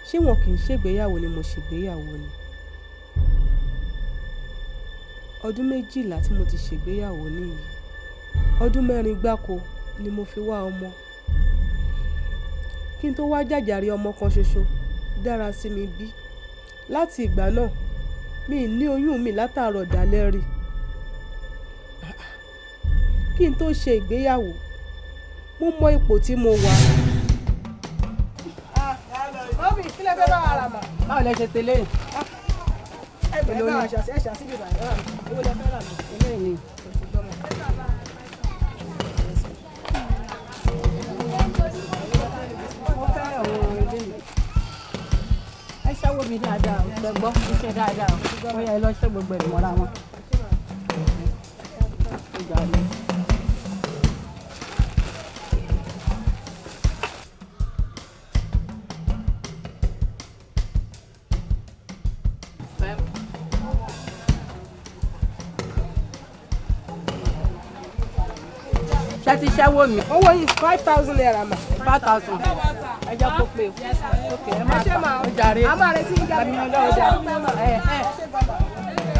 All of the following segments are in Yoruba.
Ṣé wọn kì í ṣègbéyàwó ni mo ṣègbéyàwó ni? Ọdún 12 tí mo ti ṣègbéyàwó nìyí. Ọdún 4 gbáko ni mo fi wá ọmọ. Kí n tó wá jàjàre ọmọ kan ṣoṣo dára sí mi bí. Láti ìgbà náà, mi ní oyún mi látàárọ̀ dalẹ́ rí. Kí n tó ṣe ìgbéyàwó, mo mọ ipò tí mo wà. Mọ́mì, kí lẹ fẹ́ bá wa rà mà? Báwo lẹ ṣe tẹ́lẹ̀ yìí? Ẹ bá wa ṣàṣì bíbà yìí. Èwo lẹ fẹ́ rà mà? Eléyìí ni. Mo fẹ́ràn àwọn eléyìí. Ẹ ṣáwó mi dáadáa o, ṣe gbọ́, ẹ ṣe dáadáa o. Ó yá, ẹ lọ ṣe gbogbo ẹ̀ mọ́ra wọn. Ó jà mí. Ṣé ti ṣẹ́wó mi? Owó yìí 5,000 naira mà. 5,000. Ẹ jẹ́ kó pé o. Ok, ẹ máa Ẹ ṣé gbà. mà. Ó jàre. A máa retí yín jáde. Àmì Ọlọ́run jà. Ẹ ẹ.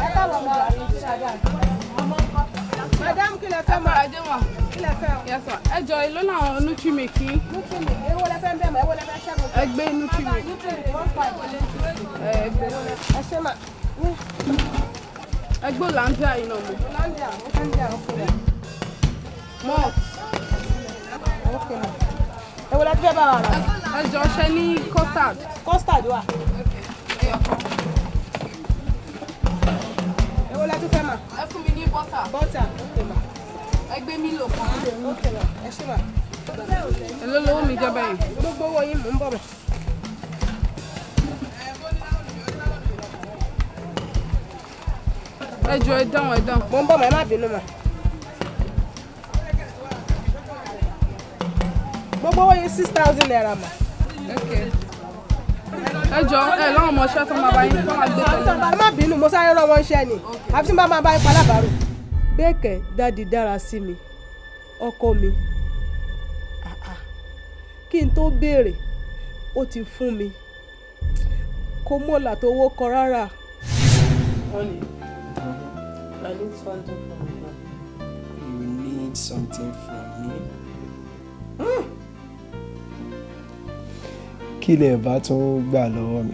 Ẹ káàbọ̀ mà. Madam, kí lẹ fẹ́ mà? Kí lẹ fẹ́ o? Yes, ma. Ẹ jọ, èló làwọn Nutrimilk yín? Nutrimilk, èwo lẹ fẹ́ ń bẹ̀ mà? Èwo lẹ fẹ́ ṣẹ́gun? Ẹ gbé Nutrimilk. Nutrimilk 1.5. Ẹ gbé. Ẹ ṣé mà. Ẹ gbé Hollandia yìí náà mọ̀. Hollandia, Hollandia, ok mà. Malt. Ok mà. Èwo lẹ fẹ́ bá wa rà? Ẹ jọ, ṣe ní custard. Custard wà. Èwo lẹ tún fẹ́ mà? Ẹ fún mi ní butter. Butter, ok mà. Ẹ gbé Milo kan. Ok mà, ẹ ṣé mà. Èló lowó mi jẹ́ bẹ́yẹn? Gbogbo owó yín mò ń bọ̀ mà. Ẹ jọ, ẹ dáhùn, ẹ dáhùn. Mò ń bọ̀ mà, ẹ má bínú mà. Gbogbo owó yín 6,000 naira mà. Ok. Ẹ jọ, ẹ láwọn ọmọọṣẹ́ tó máa bá yín tó máa gbé tẹ̀lé. Ẹ má bínú, mo sáré rán wọn iṣẹ́ ni. Àfi tí n bá máa bá yín palábàárò. Bẹ́ẹ̀ kẹ̀, dáàdi dára sí mi, ọkọ mi. Kí n tó béèrè, ó ti fún mi. Kò mọ̀lá tó owó kọ rárá. Honey, I need something from you. You need something from me? Kí lẹ bá tún gbà lọ́wọ́ mi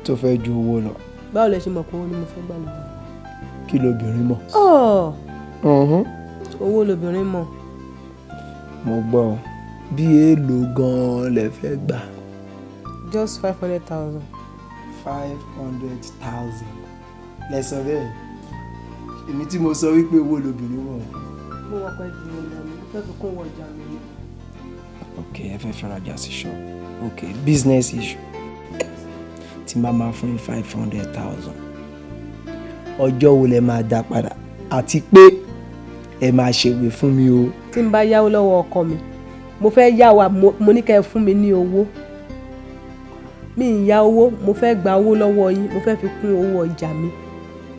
tó fẹ́ ju owó lọ? Báwo lẹ ṣe mọ̀ pé owó ni mo fẹ́ gbà lọ́wọ́? Kí lobìnrin mọ̀? Owó lobìnrin mọ̀. Mo gbọ́ ọ, bí èèlò gan-an lẹ fẹ́ gbà? Just 500,000. 500,000. Lẹ sọ bẹ́ẹ̀. Èmi tí mo sọ wípé owó lobìnrin mọ̀. Mo wọ pẹ́ ju ọjà mi, mo fẹ́ fi kún ọjà mi ni. Ok, ẹ fẹ́ fi rajà sí shop. Ok, business issue. Tí n bá máa fún yín 500,000. Ọjọ́ wo lẹ máa dá padà? Àti pé ẹ máa ṣèwé fún mi o. Tí n bá yáwó lọ́wọ́ ọkọ mi, mo fẹ́ yá wa, mo ní kẹ́ ẹ fún mi ní owó. Mi ì yá owó, mo fẹ́ gba owó lọ́wọ́ yín, mo fẹ́ fi kún owó ọjà mi.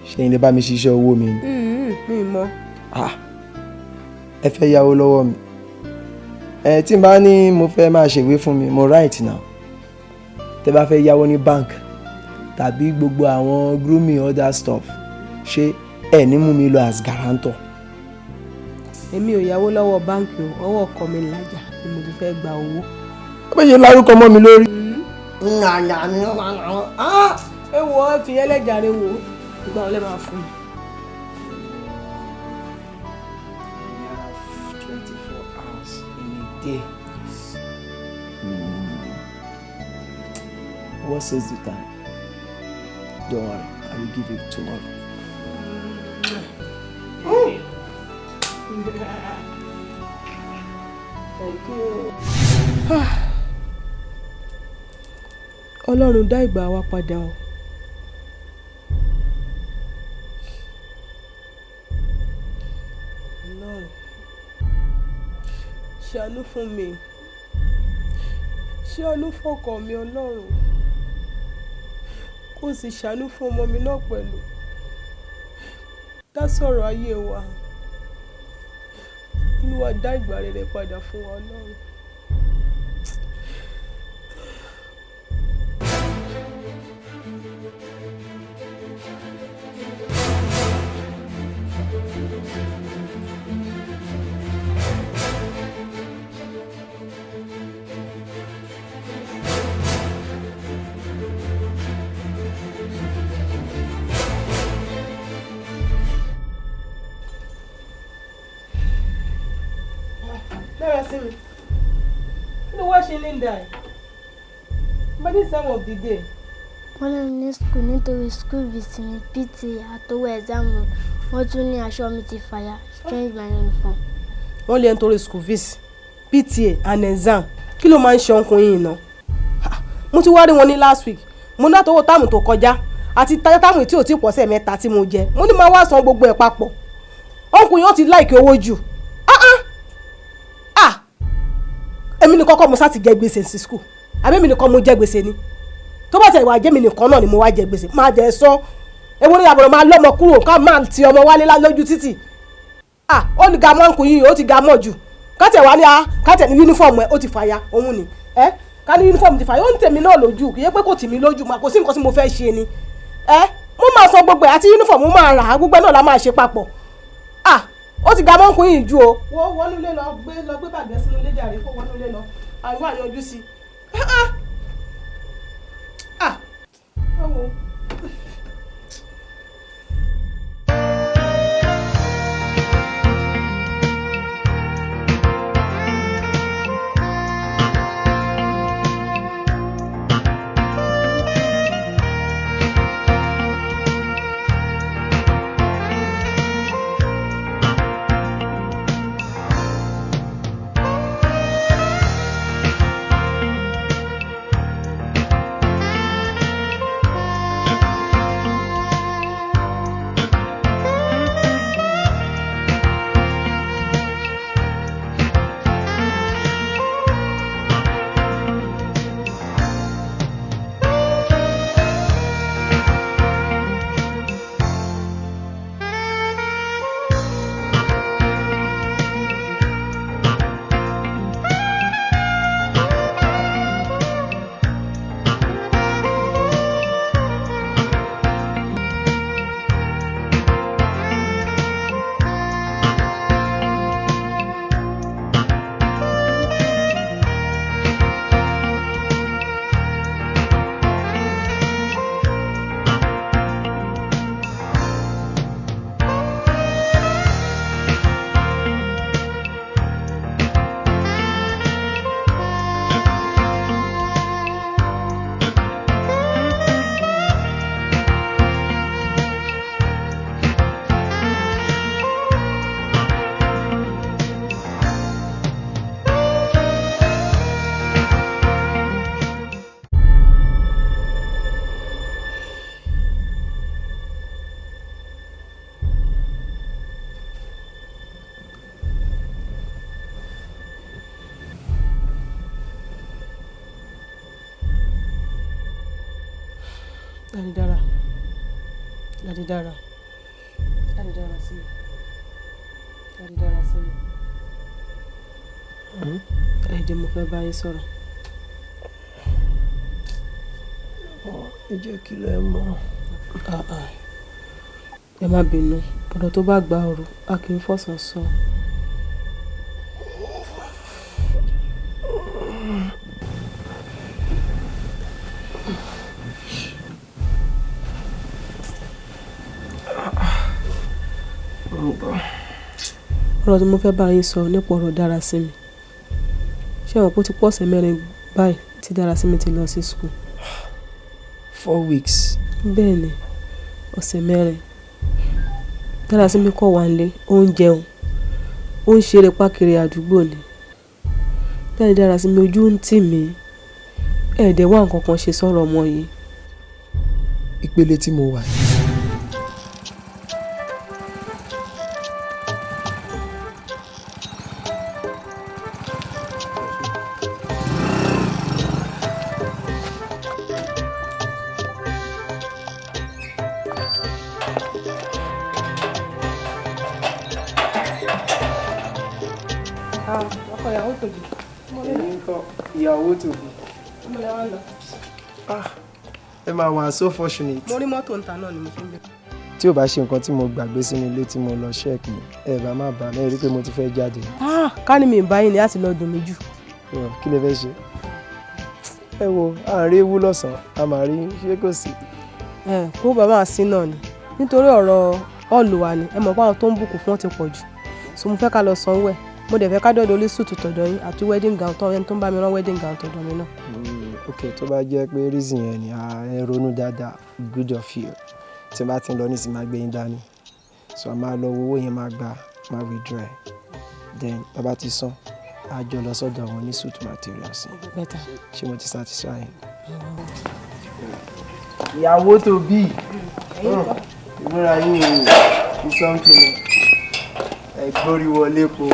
Ṣé yín lè bá mi ṣiṣẹ́ owó mi ni? Mi ì mọ̀. Ẹ fẹ́ yáwó lọ́wọ́ mi. Ẹ tí n bá ní mo fẹ́ máa ṣèwé fún mi, mo right now. Tẹ bá fẹ́ yáwó ní bank tàbí gbogbo àwọn grooming other stuff, ṣé ẹ ní mú mi lọ as guarantor? Èmi ò yáwó lọ́wọ́ báǹkì o, ọwọ́ ọkọ mi lájà ni mo ti fẹ́ gba owó. Ó bẹ́ ṣe lárúkọ mọ́ mi lórí. Ẹ wo, ẹ fi ẹlẹ́jàre wò ó, ìgbà wo lẹ máa fún mi? We have 24 hours in a day. What says the time? Don't worry, I will give it tomorrow. Thank you. Ọlọ́run dá ìgbà wa padà o. Ọlọ́run ṣàánú fún mi, ṣàánú fọ́kọ mi Ọlọ́run, kó sì ṣàánú fún ọmọ mi náà pẹ̀lú. Dá sọ̀rọ̀ ayé wa. Olúwa dá ìgbà rere padà fún wa Ọlọ́run. ṣe ní die by this time of the day. Wọ́n lé mi ní school nítorí school fees mi, PTA àtowó exam, wọ́n tún ní aṣọ mi ti fàya, change my uniform. Wọ́n lé ẹ nítorí school fees, PTA and exam. Kí ló máa ń ṣe ọkùnrin yìí náà? Mo ti wá rí wọn ní last week. Mo ní àtọwọ́ term tó kọjá àti term tí ò tí pọ̀sẹ̀ 3 tí mo jẹ, mo ní máa wá san gbogbo ẹ̀ papọ̀. Ọkùnrin yóò ti like owó jù. Ah ah ah, èmi nìkan kọ́ mo sá ti jẹ gbèsè sí school, àbí èmi nìkan mo jẹ gbèsè ni? Tó bá tẹ̀ wá jẹ́ mi nìkan náà ni mo wá jẹ gbèsè, máa jẹ sọ. Èwo ni àbọ̀rọ̀ máa lọ́mọ kúrò ká máa ti ọmọ wálé lójú títì? Ah, ó ní ga mọ́ ọkùnrin yìí, ó ti ga mọ́ jù. Kátẹ̀ wá ní a kátẹ̀ ní uniform ẹ̀ ó ti fàya òun ni ẹ ká ní uniform ti fàya, ó ń tèmi náà lójú. Kì í yẹ pé kò tì mí lójú, mà kò sí nǹkan tí mo fẹ́ ṣe ni. Ẹ mo máa san gbogbo ẹ̀ àti uniform, mo máa rà á, gbogbo ẹ̀ náà la máa ṣe papọ̀. Ah, ó ti ga mọ́ ọkùnrin yìí ju o. Wo wọnú ilé lọ, gbé lọ gbé bàgbẹ́ sínú ilé jàre, kó wọnú ilé lọ àwọn àyànjú sí i. Ah ah, ẹ wo. Daddy Dara, Daddy Dara, Daddy Dara sí mi, Daddy Dara sí mi. Ẹ jẹ́ mo fẹ́ bá yín sọ̀rọ̀. Ẹ jẹ́ kí lẹ mọ̀. Ẹ má bínú, ọ̀rọ̀ tó bá gba ọ̀rọ̀ a kì í fọ̀sán sọ. Ọ̀rọ̀ tí mo fẹ́ bá yín sọ nípa ọ̀rọ̀ Dárasími. Ṣé àwọn pé ó ti pọ̀ ọ̀sẹ̀ 4 báyìí tí Dárasími ti lọ sí school? 4 weeks. Bẹ́ẹ̀ ni, ọ̀sẹ̀ 4. Dárasími kọ̀ wá nílé, ó ń jẹun, ó ń ṣeré pákiri àdúgbò ni. Daddy Dárasími, ojú ń tì mí. Ẹ̀ẹ́dẹ̀ wá nǹkan kan ṣe sọ̀rọ̀ ọmọ yìí. Ìpele tí mo wà yìí. Ìyàwó tòbí. Ẹ máa wà so fortunate. Mo rí mọ́tò ń ta náà ni mo fi ń bẹ̀. Tí ò bá ṣe nǹkan tí mo gbàgbé sínú ilé tí mo lọ ṣẹ́ẹ̀kì, ẹ bá má bà mí rí pé mo ti fẹ́ jáde. Ká ní mi ì báyìí ni a ti lọ dùn mí jù. Kí lè fẹ́ ṣe? Ẹ wo, à ń rí ewu lọ́sàn-án, a máa rí ṣé kò sí. Kó bàbá sí náà ni, nítorí ọ̀rọ̀ ọ̀lù wa ni, ẹ mọ̀ pé àwọn tó ń bùkún fún wọn ti pọ̀ jù. So mo fẹ́ ká lọ sanwó ẹ̀. Mo dẹ̀ fẹ́ ká dọ́dọ̀ olú suit tọ̀dọ̀ yín àti wedding gown tọ́ ẹni tó ń bá mi rán wedding gown tọ̀dọ̀ mi náà. Ok, tó bá jẹ́ pé reason yẹn ni, ẹ ronú dáadáa, good of you. Tí n bá ti ń lọ nísìnyí, máa gbé yín dání, so a máa lọ wo owó yẹn, máa gbà, máa withdraw ẹ̀, then tá bá ti san, a jọ lọ sọ́dọ̀ àwọn ní suit materials yẹn. Better. Ṣé mo ti satisfy yín? Ìyàwó tó bí ìmúra yín ò ní something, ẹ gbórí wọlé po.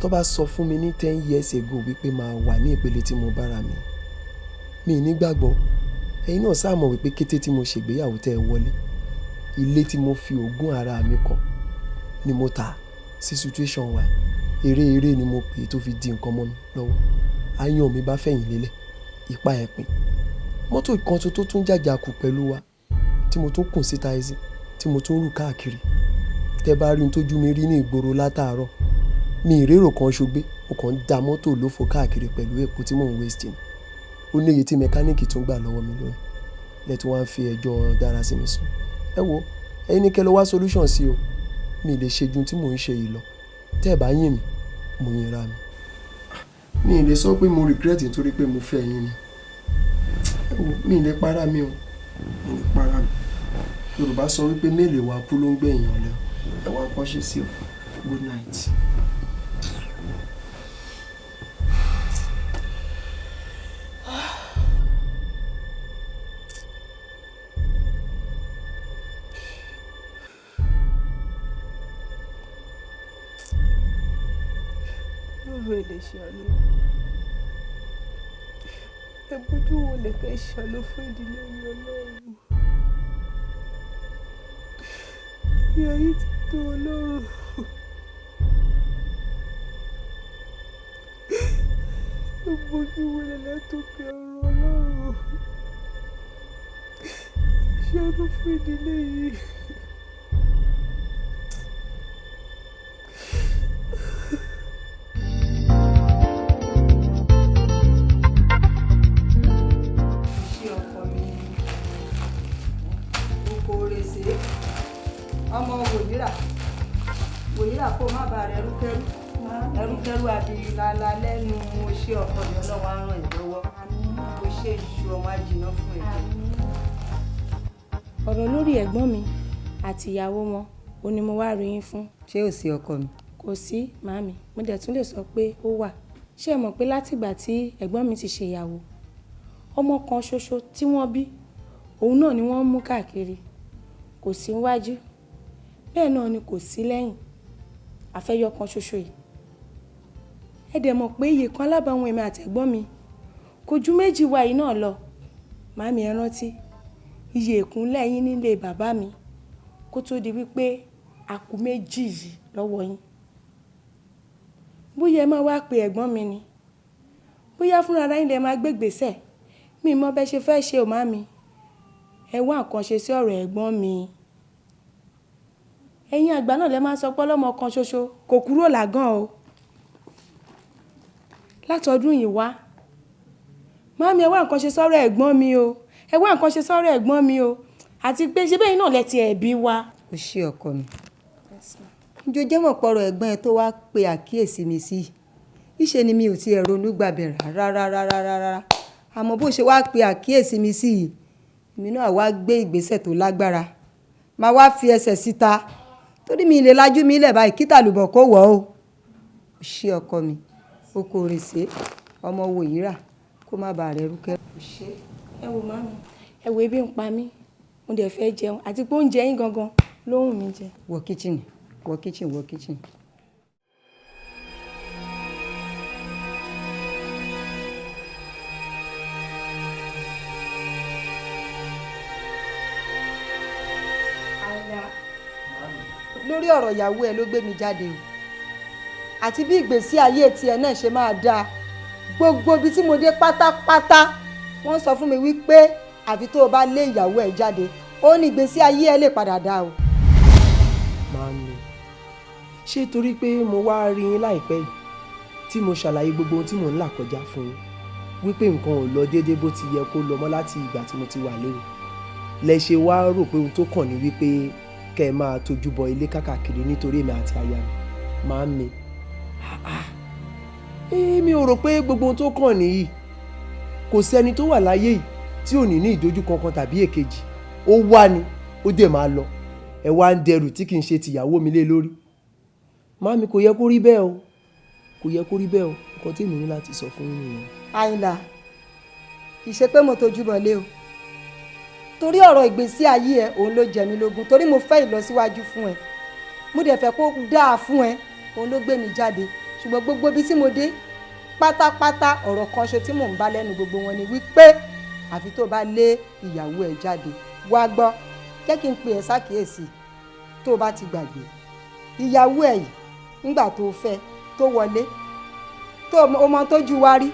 Tó bá sọ fún mi ní 10 years ago wípé máa wà ní ìpele tí mo bára mi, mi ì nígbàgbọ́. Ẹ̀yin náà sáà mọ̀ wípé kété tí mo ṣègbéyàwó tẹ́ ẹ wọlé, ilé tí mo fi òógùn ara mi kọ́ ni mo tà sí situation wa. Eré eré ni mo pè é tó fi di nǹkan mọ́ mi lọ́wọ́. Àyàn mi bá fẹ̀yìn lélẹ̀, ipa ẹ̀ pin. Mọ́tò kan tó tún jàjà kù pẹ̀lú wa tí mo tún kùn síta ẹsẹ̀ tí mo tún rù káàkiri. Tẹ́ bá rí ohun tójú mi rí ní ìgboro látàárọ̀, mi ìrérò kan ṣogbé, mo kàn ń da mọ́tò lófo káàkiri pẹ̀lú epo tí mò ń waste ni. Ó ní iye tí mẹkáníìkì tún gbà lọ́wọ́ mi lónìí lẹ́tí wọ́n á fi ẹjọ́ dára sí mi sùn. Ẹ wo, ẹ̀yin ní kẹ́ lọ wá solution sí o. Mi lè ṣe ju tí mò ń ṣe yìí lọ. Tẹ́ ẹ bá yìn mí, mo yìn ra mi. Mi ì lè sọ pé mo regret nítorí pé mo fẹ́ yín ni. Ẹ wo, mi ì lè para mi o, mi ì lè para mi. Yorùbá sọ wípé mélòó wa kú ló ń gbẹ̀yìn ọ̀lẹ. Ẹ wá nǹkan ṣe sí o. Good night. Ọlọ́run, ẹ lè ṣàánú. Ẹ bójú wo lè fẹ́ ṣàánú fún ìdílé mi. Ọlọ́run, ìyà yìí ti tó. Ọlọ́run, ẹ bójú wo lè látòkè ọ̀run. Ọlọ́run, ṣàánú fún ìdílé yìí. Ṣé ọkọ mi oko rèsé ọmọ wòyíra wòyíra, kó má bàa rẹ ẹrúkẹrú ẹrúkẹrú abilala lẹ́nu. Ṣé ọkọ mi, Ọlọ́run á ràn ẹ́ lọ́wọ́. Ó ṣe ìṣù ọmọ àjìnà fún ẹ. Ọ̀rọ̀ lórí ẹ̀gbọ́n mi àti ìyàwó wọn ò ní mo wá rí yín fún. Ṣé ò sí, ọkọ mi? Kò sí, màámi. Mo dẹ̀ tún lè sọ pé ó wà. Ṣé ẹ mọ̀ pé látìgbà tí ẹ̀gbọ́n mi ti ṣèyàwó, ọmọ kan ṣoṣo tí wọ́n bí, òun náà ni wọ́n ń mú káàkiri. Kò sí níwájú, bẹ́ẹ̀ náà ni kò sí lẹ́yìn, àfẹ́yọ kan ṣoṣo yìí. Ẹ dẹ̀ mọ̀ pé iye kan alábàáwọn èmi àtẹ̀gbọ́n mi kò ju méjì wa yìí náà lọ. Màámi, ẹ rántí iye ìkúnlẹ̀ yín nílé bàbá mi kó tó di wípé àkú méjì yìí lọ́wọ́ yín. Bóyá ẹ máa wá pe ẹ̀gbọ́n mi ni, bóyá fúnra ara yín lẹ máa gbé gbèsè, mi mọ bẹ́ ṣe fẹ́ ṣe ò. Màámi, ẹ wá nǹkan ṣe sí ọ̀rọ̀ ẹ̀gbọ́n mi. Ẹ̀yin àgbà náà lẹ máa ń sọ pé ọlọ́mọ kan ṣoṣo kò kúrò lágàn o. Látọdún yìí wá, màámi, ẹ wá nǹkan ṣe sọ́rọ̀ ẹ̀gbọ́n mi o. Ẹ wá nǹkan ṣe sọ́rọ̀ ẹ̀gbọ́n mi o. Àti pé ṣé bẹ́ẹ̀ náà lẹ ti ẹ̀bí wa. Ó ṣe, ọkọ mi. Njó jẹ́ mọ̀ pọ̀rọ̀ ẹ̀gbọ́n ẹ tó wá pe àkíyèsí mi sí i, ìṣe ni mi ò tiẹ̀ ronú gbàbẹ̀ rárá rárá rárá rárá. Àmọ́ bó ṣe wá pe àkíyèsí mi sí i, èmi náà wá gbé ìgbésẹ̀ tó lágbára, máa wá fi ẹsẹ̀ síta, torí mi lè lajú mi lẹ̀ báyìí kí tàlùbọ̀ kó wọ̀ ọ́. Ó ṣe, ọkọ mi, ó kò rè sé ọmọ wò yìí rà kó má bàa rẹ̀ rúkẹ́. Ó ṣe. Ẹ wò, màámi, ẹ wò, ebi ń pa mí, mo dẹ̀ fẹ́ jẹun, àti pé oúnjẹ yín gangan ló wù mí jẹ. Wọ kíchìnì, wọ kíchìnì, wọ kíchìnì. Lórí ọ̀rọ̀ ìyàwó ẹ ló gbé mi jáde o, àti bí ìgbésí ayé tiẹ̀ náà ṣe máa dáa. Gbogbo ibi tí mo dé pátápátá Wọ́n sọ fún mi wípé àfi tó o bá lé ìyàwó ẹ̀ jáde, ó ní ìgbésí ayé ẹ lè padà dá o. Màámi, ṣé torí pé mo wá rí yín láìpẹ́ yìí tí mo ṣàlàyé gbogbo ohun tí mò ń là kọjá fún yín, wípé nǹkan ò lọ déédéé bó ti yẹ kó lọ mọ́ láti ìgbà tí mo ti wà léwe, lẹ ṣe wá rò pé ohun tó kàn ní wípé kẹ́ ẹ máa tójú bọ ilé kákàkiri nítorí èmi àti aya mi? Màámi, èmi ò rò pé gbogbo ohun tó kàn nìyí. Kò sẹ́ni tó wà láyé yìí tí ò ní ní ìdojú kankan tàbí èkejì. Ó wá ni ó dẹ̀ máa lọ. Ẹ wá ń dẹrù tí kì í ṣe tìyàwó mi lé lórí. Màámi, kò yẹ kó rí bẹ́ẹ̀ o, kò yẹ kó rí bẹ́ẹ̀ o. Nǹkan tí èmi ní láti sọ fún yín nìyẹn. Àyìnlá, kì í ṣe pé mo tojú bọ̀lé o, torí ọ̀rọ̀ ìgbésí ayé ẹ òun ló jẹ mí lógún, torí mo fẹ́ ìlọsíwájú fún ẹ, mo dẹ̀ fẹ́ kó dáa fún ẹ, òun ló gbé mi jáde. Ṣùgbọ́n gbogbo ibi tí mo dé pátápátá, ọ̀rọ̀ kan ṣo tí mò ń bá lẹ́nu gbogbo wọn ni wípé àfi tó bá lé ìyàwó ẹ jáde. Wá gbọ́, jẹ́ kí n pè ẹ́ sákìyèsí tó bá ti gbàgbé ìyàwó ẹ yìí nígbà tó fẹ́ tó wọlé, tó ọmọ tó ju wa rí,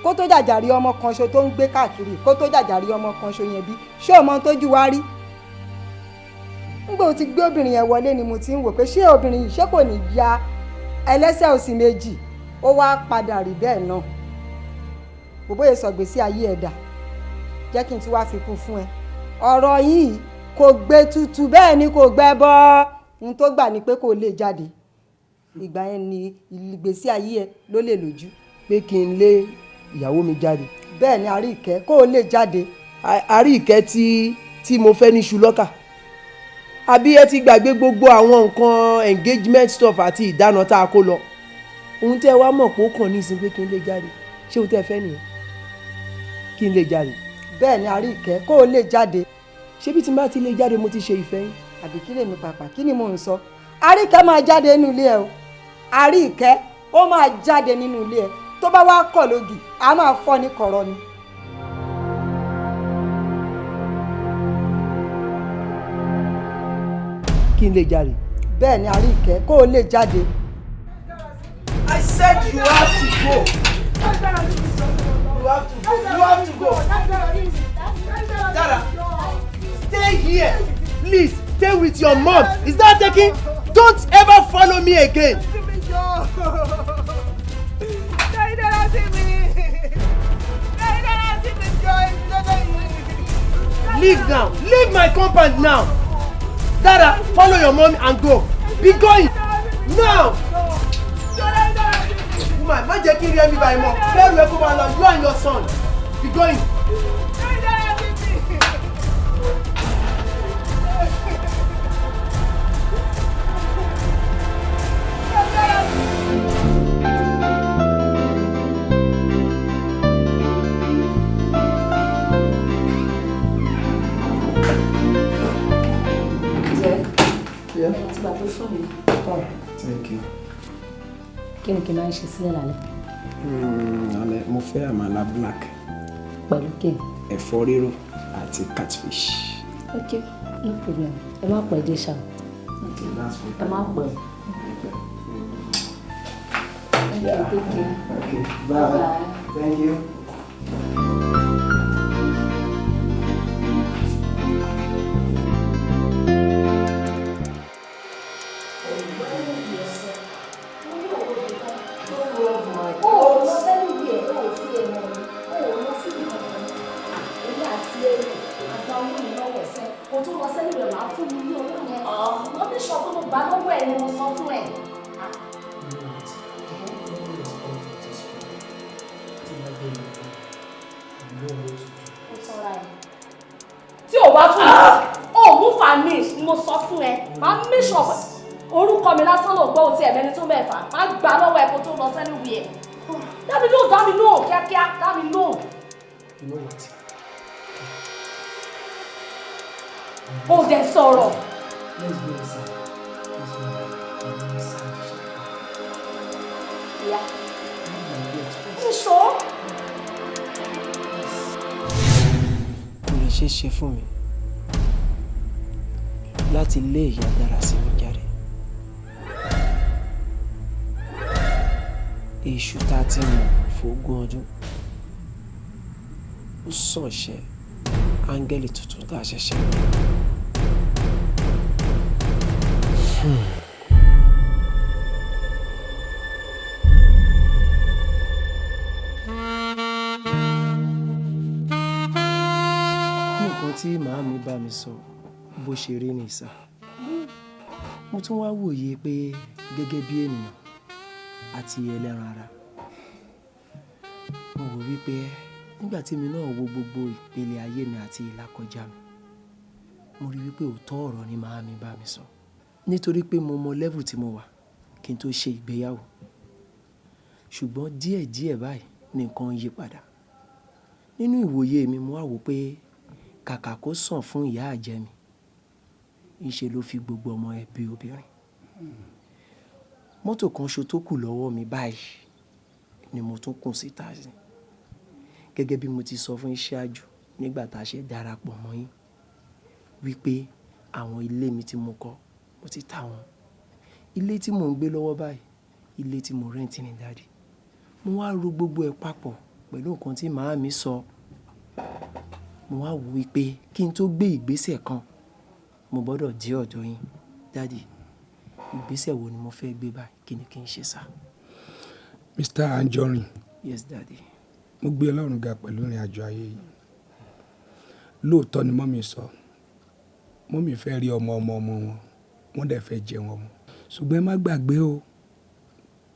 kó tó jàjàrí ọmọ kan ṣo tó ń gbé káàkiri, kó tó jàjàrí ọmọ kan ṣo yẹn bí, ṣé ọmọ tó ju wa rí? Nígbà tó ti gbé obìnrin yẹn wọlé ni mo ti ń wò pé ṣé obìnrin yìí ṣé kò ní ya ẹlẹ́sẹ̀ òsì méjì. Ó wá padà rí bẹ́ẹ̀ náà. Bòbóyè sọ gbèsè ayé ẹ̀dà, jẹ́ kí n tún wá fi kún fún ẹ. Ọ̀rọ̀ yìí kò gbé tutù bẹ́ẹ̀ ni kò gbẹ bọ́. Ohun tó gbà ni pé kò lè jáde. Ìgbà yẹn ni ìgbésí ayé ẹ ló lè lójú. Pé kí n lé ìyàwó mi jáde. Bẹ́ẹ̀ ni, Àríkẹ́, kó o lè jáde. Àríkẹ́ tí mo fẹ́ ní ṣùlọ́kà. Àbí ẹ ti gbàgbé gbogbo àwọn nǹkan engagement stuff àti ìdáná tá a kó lọ? Ohun tẹ́ ẹ wá mọ̀ pé ó kàn ní ìsìn pé kí n lè jáde, ṣé ohun tẹ́ ẹ fẹ́ nìyẹn? Kí n lè jáde. Bẹ́ẹ̀ ni, Àríkẹ́, kó o lè jáde. Ṣé bí tí n bá ti lè jáde mo ti ṣe ìfẹ́ yín? Àbí kí lèmi pàpà, kí ni mò ń sọ? Àríkẹ́ máa jáde nínú ilé ẹ o. Àríkẹ́ ó máa jáde nínú ilé ẹ. Tó bá wá kọ̀ lógì, a máa fọ́ ní kọ̀rọ̀ ni. Kí n lè jáde. Bẹ́ẹ̀ ni, Àríkẹ́, kó o lè jáde. I said you have to go. You have to go. You have to go. Dara, stay here. Please, stay with your mom. Is that taking? Don't ever follow me again. Leave now. Leave my compound now. Dara, follow your mom and go. Be going now. Woman, má jẹ́ kí n rí ẹ̀mí báyìí mọ́. Bẹ́ẹ̀rù ẹ kó máa lọ. You and your son. Be going. Thank you. Kí ni kí n máa ń ṣe sílẹ̀ lálẹ́? Alẹ́ mo fẹ́ àmàlà black. Pẹ̀lú kí ni? Ẹ̀fọ́ rírò àti catfish. Ok, no problem. Ẹ má pẹ́ dé ṣá. Okay, that's fine. Ẹ má pẹ́. Yeah. Okay, take care. Okay, bye. Bye. Thank you. Tí o bá fún mi, o mú fanish ni mo sọ fún ẹ, máa make sure orúkọ mi lásán ló gbọ́ òtí ẹ̀mẹ́ni tó mẹ́fà, máa gbà lọ́wọ́ ẹ kó tó lọ sẹ́nu wí ẹ̀. Dá mi lóhùn kíákíá, dá mi lóhùn. You know what? O dẹ̀ sọ̀rọ̀. Let's go inside. Let's go inside. Yeah. Nìṣó. Kò lè ṣeé ṣe fún mi láti lé ìyá dára sí mi jáde. Èṣù tá a ti mọ̀ fógún ọdún Ó sàn ṣe áńgẹ́lì tuntun tá a ṣẹ̀ṣẹ̀. Nǹkan tí màámi bá mi sọ bó ṣe rí ni sà. Mo tún wá wòye pé gẹ́gẹ́ bí ènìyàn àti ẹlẹ́ran ara, mo wò wípé nígbà tí èmi náà wo gbogbo ìpele ayé mi àti ìlàkọjá mi, mo rí wípé òótọ́ ọ̀rọ̀ ni màámi bá mi sọ, nítorí pé mo mọ level tí mo wà kí n tó ṣe ìgbéyàwó. Ṣùgbọ́n díẹ̀díẹ̀ báyìí ni nǹkan ń yí padà. Nínú ìwòye mi, mo wá wò pé kàkà kó sàn fún ìyá àjẹ́ mi, ńṣe ló fi gbogbo ọmọ ẹbí obìnrin. Mọ́tò kan ṣo tó kù lọ́wọ́ mi báyìí ni mo tún kùn síta sí. Gẹ́gẹ́ bí mo ti sọ fún ṣáájú nígbà tá a ṣe darapọ̀ mọ́ yín wípé àwọn ilé mi tí mo kọ́, mo ti tà wọ́n. Ilé tí mò ń gbé lọ́wọ́ báyìí, ilé tí mo rent ni, daddy. Mo wá ro gbogbo ẹ̀ papọ̀ pẹ̀lú nǹkan tí màámi sọ. Mo wá wò wípé kí n tó gbé ìgbésẹ̀ kan, mo gbọ́dọ̀ dé ọ̀dọ̀ yín, daddy. Ìgbésẹ̀ wo ni mo fẹ́ gbé báyìí? Kí ni kí n ṣe sá? Mr. Anjorin. Yes, daddy. Mo gbé Ọlọ́run ga pẹ̀lú ìrìn àjò ayé yìí. Lóòótọ́ ni mummy sọ. Mummy fẹ́ rí ọmọ ọmọ ọmọ wọn, wọ́n dẹ̀ fẹ́ jẹun ọmọ. Ṣùgbọ́n ẹ má gbàgbé o,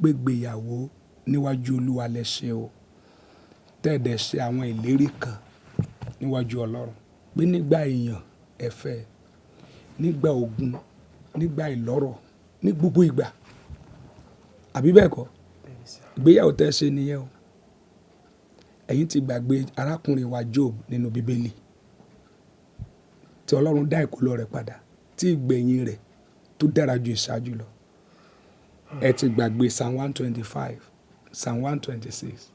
pé gbéyàwó níwájú Olúwa lẹ ṣe o. Tẹ́ẹ̀dẹ̀ ṣe àwọn ìlérí kan níwájú Ọlọ́run pé nígbà èèyàn ẹ fẹ́, nígbà ogun, nígbà ìlọ́rọ̀, ní gbogbo ìgbà. Àbí bẹ́ẹ̀ kọ́? Ìgbéyàwó tẹ́ ṣe nìyẹn o. Ẹ̀yin ti gbàgbé arákùnrin wa Job nínú Bíbélì, tí Ọlọ́run dá ìkólọ rẹ̀ padà, tí ìgbẹ̀yìn rẹ̀ tó dára ju ìṣáájú lọ. Ẹ ti gbàgbé Psalm 125, Psalm 126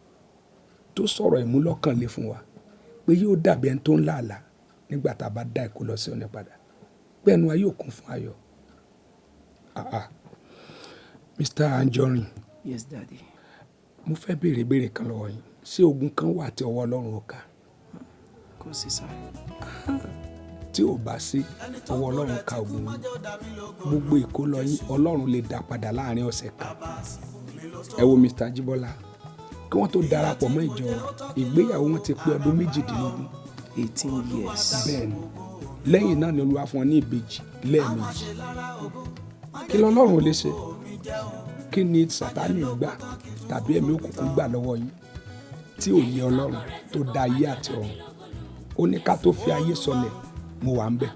tó sọ̀rọ̀ ìmúlọ́kànlé fún wa pé yóò dàbí ẹni tó ń lá àlá nígbà tá a bá dá ìkólọ sí òní padà, pé ẹnu wa yóò kún fún ayọ̀. Ah ah. Mr. Anjorin. Yes, daddy. Mo fẹ́ béèrè béèrè kan lọ́wọ́ yín. Ṣé ogun kan wà tí ọwọ́ Ọlọ́run ò ká? Kò sí sá. Tí ò bá sí, ọwọ́ Ọlọ́run ká ogun yín. Gbogbo ìkólọ yín, Ọlọ́run lè dá padà láàrin ọ̀sẹ̀ kan. Ẹ wo Mr. Ajibola, kí wọ́n tó darapọ̀ mọ́ ìjọ wa, ìgbéyàwó wọn ti pé ọdún 18. 18 years. Bẹ́ẹ̀ni. Lẹ́yìn náà ni Olúwa fún wọn ní ìbejì lẹ́ẹ̀mejì. Kí lọ́lọ́run ò lè ṣe? Kí ni Sátánì gbà tàbí ẹ̀mí òkùnkùn gbà lọ́wọ́ yín tí ò yẹ Ọlọ́run tó dá ayé àti ọ̀run? Ó ní ká tó fi ayé sọlẹ̀, mo wà ń bẹ̀.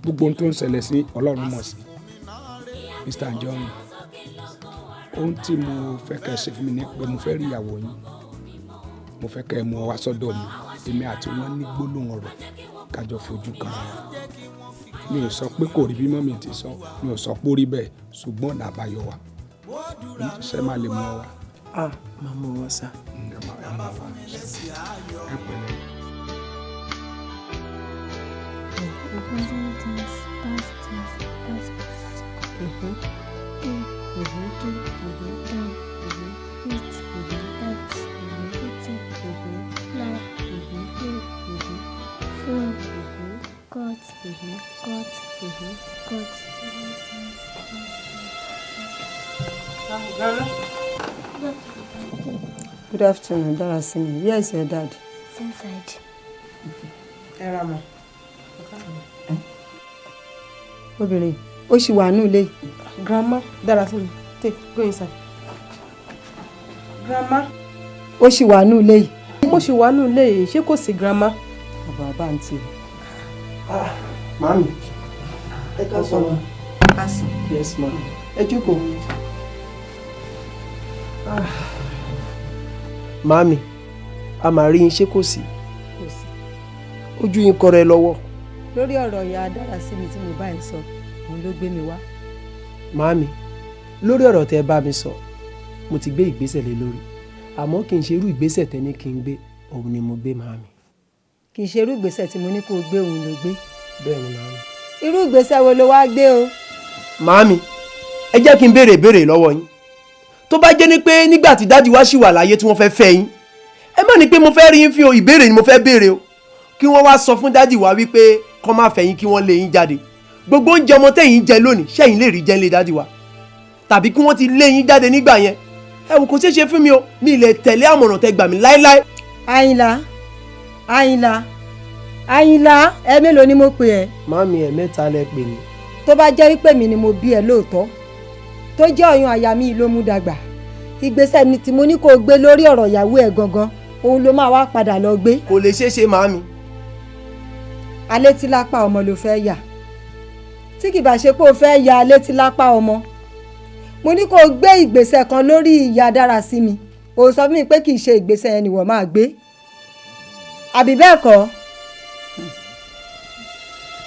Gbogbo ohun tó ń ṣẹlẹ̀ sí Ọlọ́run mọ̀ sí. Mr. Anjorin, ohun tí mo fẹ́ kẹ́ ẹ ṣe fún mi ni pé mo fẹ́ rí ìyàwó yín. Mo fẹ́ kẹ́ ẹ mú ọ wá sọ́dọ̀ mi. Èmi àti wọn ní gbólóhùn ọ̀rọ̀ ká jọ fojú kan ara wa. Mi ò sọ pé kò rí bí mummy ti sọ, mi ò sọ pé ó rí bẹ́ẹ̀, ṣùgbọ́n ọ̀nà àbáyọ wà. Ṣé máa lè mú ọ wá? Ah, màá mú wọn sá. Ẹ máa mú ọ wá. Ẹ pẹ̀lẹ́. Present tense, past tense, past participle. Do, do, done, eat, ate, eaten, fly, flew, flown, got, got, got. Good afternoon, Darasimi. Where is your dad? It's inside. Ẹ ra mọ̀. Obìnrin, ó ṣì wà nínú ilé. Grandma, Darasimi, take, go inside. Grandma. Ó ṣì wà nínú ilé yìí. Mo ṣì wà nínú ilé yìí, ṣé kò sí grandma? Bàbá bá ń tì. Ah, màámi. Ẹ káàsán ma. Káàsán. Yes ma. Ẹ jókòó. Ah. Màámi, a máa rí yín, ṣé kò sí? Kò sí. Ojú yín kọrẹ lọ́wọ́. Lórí ọ̀rọ̀ ìyá Darasimi tí mo bá ẹ sọ, òun ló gbé mi wá. Màámi, lórí ọ̀rọ̀ tẹ́ ẹ bá mi sọ, mo ti gbé ìgbésẹ̀ lé lórí. Àmọ́ kì í ṣe irú ìgbésẹ̀ tẹ́ ní kí n gbé, òun ni mo gbé, màámi. Kì í ṣe irú ìgbésẹ̀ tí mo ní kó o gbé òun ló gbé. Bẹ́ẹ̀ ni màámi. Irú ìgbésẹ̀ wo ló wá gbé o? Màámi, ẹ jẹ́ kí n béèrè ìbéèrè lọ́wọ́ yín. Tó bá jẹ́ ní pé nígbà tí daddy wá ṣì wà láyé tí wọ́n fẹ́ fẹ́ yín, Ẹ má ní pé mo fẹ́ rí yín fi o, ìbéèrè ni mo fẹ́ béèrè o. Kí wọ́n wá sọ fún dádì wa wípé kọ́ máa fẹ́ yín kí wọ́n lé yín jáde. Gbogbo oúnjẹ ọmọ tẹ̀yìn jẹ lónìí, ṣẹ́yìn lè rí jẹ lé dádì wa? Tàbí kí wọ́n ti lé yín jáde nígbà yẹn? Ẹ wò, kò ṣeé ṣe fún mi o, mi lè tẹ̀lé àmọ̀ràn tẹ gbà mí láéláé. Àyìnlá, Àyìnlá, Àyìnlá, ẹ mélòó ni mo pè ẹ́? Màámi, ẹ̀ mẹ́ta lẹ pè mí. Tó bá jẹ́ wípé mi ni mo bí ẹ lóòótọ́, tó jẹ́ ọyàn àyà mi ló mú dàgbà, ìgbésẹ̀ mi tí mo ní kó o gbé lórí ọ̀rọ̀ ìyàwó ẹ̀ gangan òun ló máa wá padà lọ gbé. Kò lè ṣeé ṣe màámi. Alétílápá ọmọ ló fẹ́ yà. Tí kì bá ṣe pé o fẹ́ ya alétílápá ọmọ, mo ní kó o gbé ìgbésẹ̀ kan lórí ìyá dára sí mi, o sọ fún mi pé kì í ṣe ìgbésẹ̀ yẹn ni wọ́n máa gbé, àbí bẹ́ẹ̀ kọ́?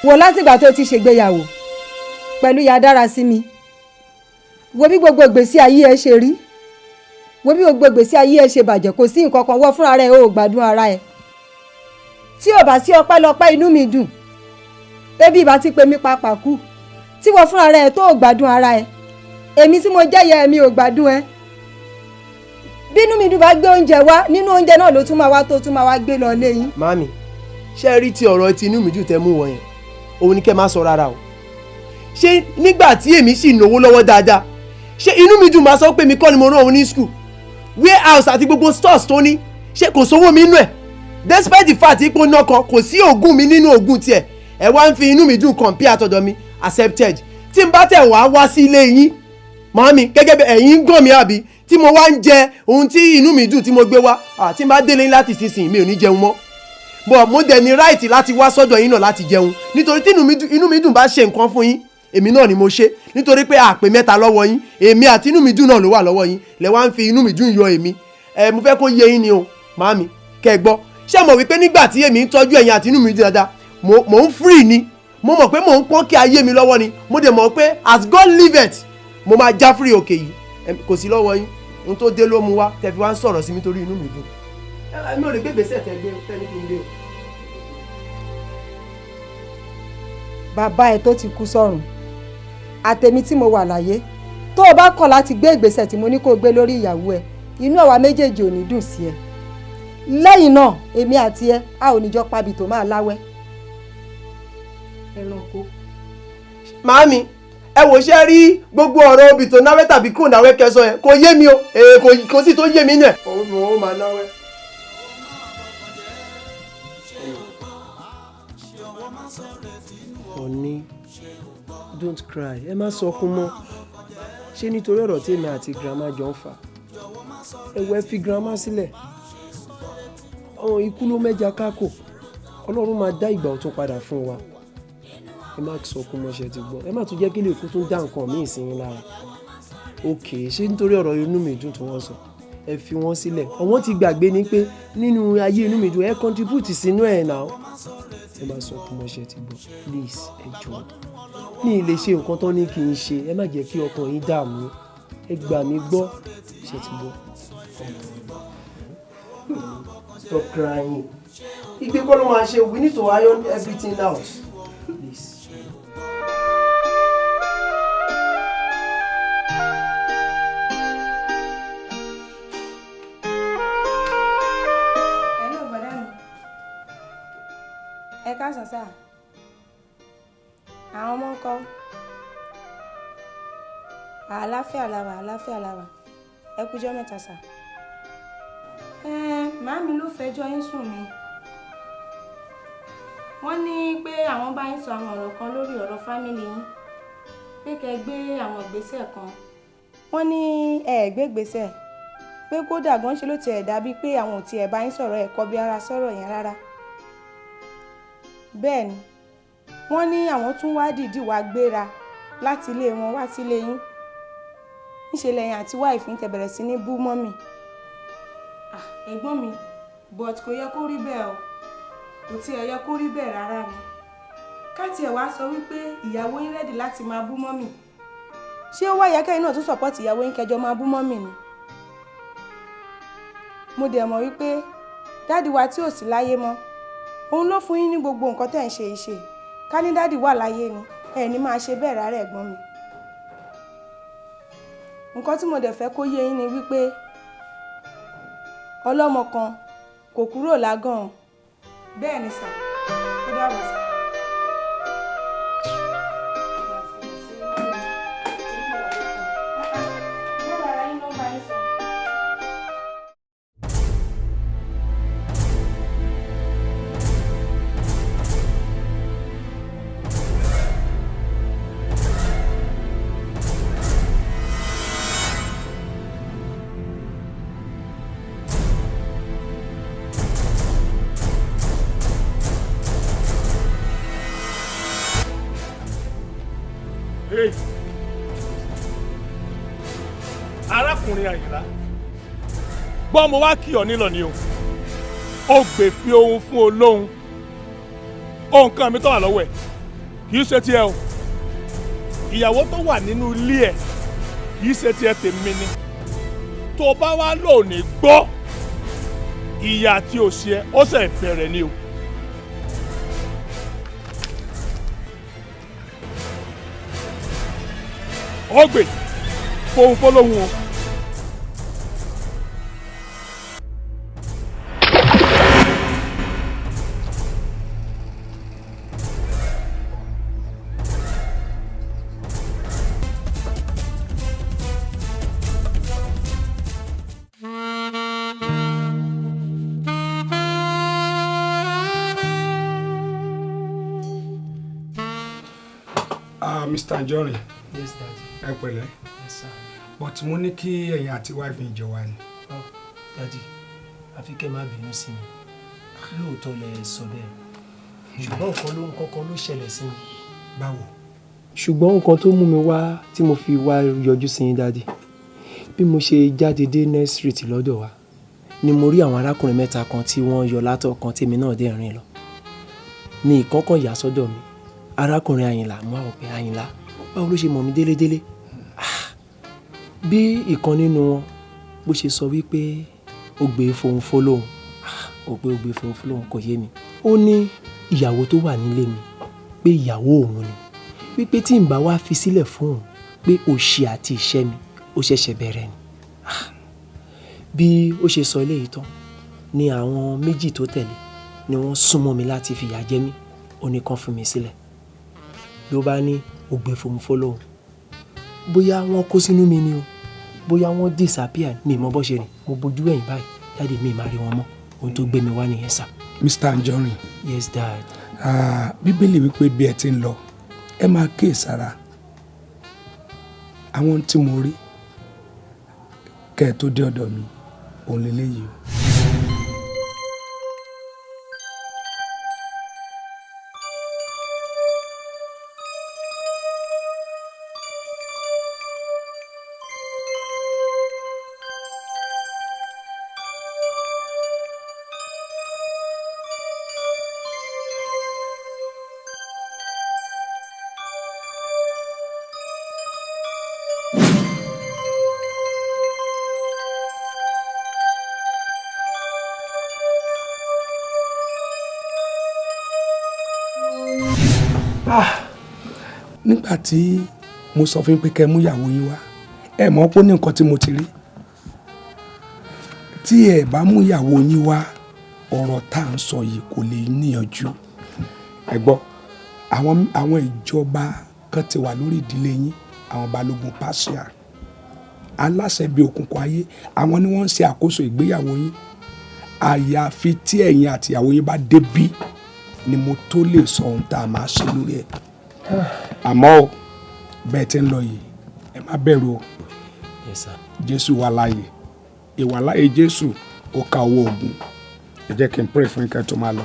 Wò, látìgbà tó ti ṣègbéyàwó pẹ̀lú ìyá dára sí mi, wo bí gbogbo ìgbésí ayé ẹ ṣe rí, wo bí gbogbo ìgbésí ayé ẹ ṣe bàjẹ́. Kò sí nǹkan kan wọ́ fúnra rẹ̀, o ò gbádùn ara ẹ. Tí ò bá sí ọpẹ́lọpẹ́ inú mi dùn, ebi ìbá ti pe mí papà kú. Tí wọ́n fúnra rẹ̀ tó ò gbádùn ara ẹ, èmi tí mo jẹ́yẹ mi ò gbádùn ẹ. Bínú mi dùn bá gbé oúnjẹ wá, nínú oúnjẹ náà ló tún máa wá tó tún máa wá gbé lọ lé yín. Màámi, ṣé ẹ rí ti ọ̀rọ̀ ti inú mi dùn tẹ́ mú wọ yẹn, òun ni kẹ́ máa sọ rárá o. Ṣé nígbà tí èmi sì náwó lọ́wọ́ dáadáa, ṣé inú mi dùn máa sọ pé mi kọ́ ni mo rán òun ní school? Warehouse àti gbogbo stores tó ní, ṣé kò sówó mi nínú ẹ̀? Despite the fact pé ó ná kan, kò sí ògùn mi nínú ògùn tiẹ̀. Ẹ wá ń fi inú mi dùn compare àtọ̀dọ̀ mi. Accepted. Tí n bá tẹ̀ wá wá sí ilé yín màámi, gẹ́gẹ́ bí ẹ̀yin ń gàn mí, àbí tí mo wá ń jẹ ohun tí inú mi dùn tí mo gbé wá, tí n bá délé láti sísìn, mi ò ní jẹun mọ́. Bọ̀ mo dẹ̀ ní right láti wá sọ́dọ̀ yín náà láti jẹun, nítorí tí inú mi dùn bá ṣe nǹkan fún yín, èmi náà ni mo ṣe, nítorí pé àpè mẹ́ta lọ́wọ́ yín, èmi àti inú mi dùn náà ló wà lọ́wọ́ yín. Lẹ wá ń fi inú mi dùn yọ èmi. Ẹ mo fẹ́ kó yé yín ni o màámi, kẹ́ ẹ gbọ́. Ṣé mo wí pé nígbà tí èmi ń tọ́jú ẹ̀yin àti inú mi dùn dáadáa, mo ń free ni. Mo mọ̀ pé mò ń pọ́n kí ayé mi lọ́wọ́ ni. Mo dẹ̀ mọ̀ pé as God liveth, mo máa já free òkè yìí. Kò sí lọ́wọ́ yín. Ohun tó dé ló mu wá tẹ́ fi wá ń sọ̀rọ̀ sí mi torí inú mi dùn. Mi ò lè gbé ìgbésẹ̀ tẹ́ gbé tẹ́ ní kí n gbé o. Bàbá ẹ tó ti kú sọ́run àtèmi tí mo wà láyé, tó o bá kọ̀ láti gbé ìgbésẹ̀ tí mo ní kó o gbé lórí ìyàwó ẹ, inú àwa méjèèjì ò ní dùn sí ẹ. Lẹ́yìn náà, èmi àti ẹ a ò ní jọ pabì tó máa láwẹ́. Ẹranko. Màámi, ẹ wò, ṣe rí gbogbo ọ̀rọ̀ obì tó náwẹ́ tàbí kò náwẹ́ kẹsọ yẹn, kò yé mi o. Kò sí tó yé mi nù ẹ̀. Òun ni wọ́n máa náwẹ́. Ọ̀ní, don't cry, ẹ má sọkún mọ́. Ṣé nítorí ọ̀rọ̀ tí èmi àti grandma jọ ń fà? Ẹ wọ, ẹ fi grandma sílẹ̀. Ọ̀hún ikú ló mẹ́ja kákò. Ọlọ́run máa dá ìgbà ọ̀tun padà fún wa. Ẹ má sọkún mọ́, ṣe ti gbọ́? Ẹ má tún jẹ́ kí lè kú tún dá nǹkan míì sí yín lára. Ok, ṣé nítorí ọ̀rọ̀ inú mi dùn tí wọ́n sọ? Ẹ fi wọ́n sílẹ̀. Ọ̀wọ́n ti gbàgbé ni pé nínú ayé inú mi dùn, ẹ contribute sínú ẹ̀ náà. Ẹ má sọkún mọ́, ṣe ti gbọ́? Please, ẹ jọ̀ọ́, mi ì lè ṣe nǹkan tó ní kí n ṣe. Ẹ má jẹ́ kí ọkàn yín dààmú. Ẹ gbà mí gbọ́, ṣe ti gbọ́? Stop crying. Igbe kọ́ ló máa ṣe. We need to iron everything out, please. Hello, bọ̀dá mi. Ẹ káàsán sáà. Àwọn ọmọ ń kọ́? Àlàáfíà la wà, àlàáfíà la wà. Ẹ kújọ́ mẹ́ta sà. Màámi ló fẹjọ́ yín sùn mí. Wọ́n ní pé àwọn bá yín sọ àwọn ọ̀rọ̀ kan lórí ọ̀rọ̀ family yín, pé kẹ́ ẹ gbé àwọn ìgbésẹ̀ kan. Wọ́n ní ẹ ẹ̀ gbé ìgbésẹ̀, pé kódà gan ṣe ló tiẹ̀ dàbí pé àwọn ò tiẹ̀ bá yín sọ̀rọ̀, ẹ̀ kọbi ara sọ̀rọ̀ yẹn rárá. Bẹ́ẹ̀ ni, wọ́n ní àwọn tún wá dìídì wá gbéra láti ilé wọn wá sílé yín. Níṣe lẹ́yìn àti wife yín tẹ́ bẹ̀rẹ̀ sí ní bú mummy. Ah, ẹ̀gbọ́n mi, but kò yẹ kó rí bẹ́ẹ̀ o. Kò tiẹ̀ yẹ kó rí bẹ́ẹ̀ rárá ni. Ká tiẹ̀ wá sọ wípé ìyàwó yín ready láti máa bú mummy. Ṣé ó wá yẹ kẹ́yìn náà tún support ìyàwó yín kẹjọ máa bú mummy ni? Mo dẹ̀ mọ̀ wípé daddy wa tí ò sí láyé mọ́, òun ló fún yín ní gbogbo nǹkan tẹ̀ ń ṣe ìṣe. Ká ní daddy wà láyé ni, ẹ ní máa ṣe bẹ́ẹ̀ rárá, ẹ̀gbọ́n mi. Nǹkan tí mo dẹ̀ fẹ́ kó yé yín ni wípé ọlọ́mọ kan Kò kúrò lágàn. Bẹ́ẹ̀ ni sà, ó dàbọ̀ sà. Hey. Arákùnrin Àyìnlá, gbọ́ mo wá kí ọ nílọ ni o. Ó gbè fi ohun fún olóhun. Ohun kan mi tó wà lọ́wọ́ ẹ̀ kì í ṣe tiẹ̀ o. Ìyàwó tó wà nínú ilé ẹ̀ kì í ṣe tiẹ̀, tèmi ni. Tó bá wá lò ní gbọ́, ìyà àti òṣì ẹ ó ṣe bẹ̀rẹ̀ ni o. Ó gbè fohùn fọlọ́hún o. Ah, Mr. Anjorin. Yes, Daddy. Ẹ pẹ̀lẹ́. Yes, sir. But mo ní kí ẹ̀yin àti wife yín jọ wá ni. Oh, Daddy, àfi kẹ́ má bínú sí mi. Lóòótọ́ lẹ sọ bẹ́ẹ̀. Ṣùgbọ́n nǹkan ló nǹkan kan ló ṣẹlẹ̀ sí mi. Báwo? Ṣùgbọ́n nǹkan tó mú mi wá tí mo fi wá yọjú sí yín, Daddy. Bí mo ṣe jáde dé next street lọ́dọ̀ wa ni mo rí àwọn arákùnrin mẹ́ta kan tí wọ́n yọ látọ̀kan tèmi náà dẹ̀ rìn lọ. Ní ìkọ́kàn yà sọ́dọ̀ mi, arákùnrin Àyìnlá, mo wá wò pé Àyìnlá, báwo ló ṣe mọ̀ mí délédélé? Bí ìkan nínú wọn bó ṣe sọ wípé ó gbé fohùn fọlóhùn, ó pé ó gbé fohùn fọlóhùn kò yé mi. Ó ní ìyàwó tó wà nílé mi pé ìyàwó òun ni, wípé tí n bá wá fi sílẹ̀ fún òun pé òṣì àti ìṣẹ́ mi ó ṣẹ̀ṣẹ̀ bẹ̀rẹ̀ ni. Bí ó ṣe sọ eléyìí tán ni àwọn méjì tó tẹ̀lé ni wọ́n súnmọ́ mi láti fìyà jẹ mí. Ó ní kán fún mi sílẹ̀. Ló bá ní ó gbé fohùn fọlóhùn. Bóyá wọ́n kó sínú mi ni o, bóyá wọ́n disappear, mi mọ bó ṣe rìn. Mo bojú ẹ̀yìn báyìí, jáde mi má rí wọn mọ́. Ohun tó gbé mi wá nìyẹn sà. Mr. Anjorin. Yes, Dad. Ah, Bíbélì wípé bí ẹ ti ń lọ, ẹ máa kíyèsára. Àwọn tí mo rí kẹ́ ẹ tó dé ọ̀dọ̀ mi, òun leléyìí o. Nígbà tí mo sọ fún yín pé kẹ́ ẹ mú ìyàwó yín wá, ẹ mọ̀ pé ó ní nǹkan tí mo ti rí. Tí ẹ bá mú ìyàwó yín wá, ọ̀rọ̀ tá à ń sọ yìí kò lè níyànjú. Ẹ gbọ́, àwọn ìjọba kan ti wà lórí ìdílé yín, àwọn balógun Pàṣíà, aláṣẹ bíi òkùnkùn ayé, àwọn ni wọ́n ń ṣe àkóso ìgbéyàwó yín. Àyàfi tí ẹ̀yin àti ìyàwó yín bá débí ni mo tó lè sọ ohun tá a máa ṣe lórí ẹ̀. Àmọ́ o, bẹ́ẹ̀ tí ń lọ yìí, ẹ má bẹ̀rù o. Yes, sir. Jésù wà láàyè. Ìwà láàyè Jésù ó ka owó ogun. Ẹ jẹ́ kí n pray fún yín kẹ́ tó máa lọ.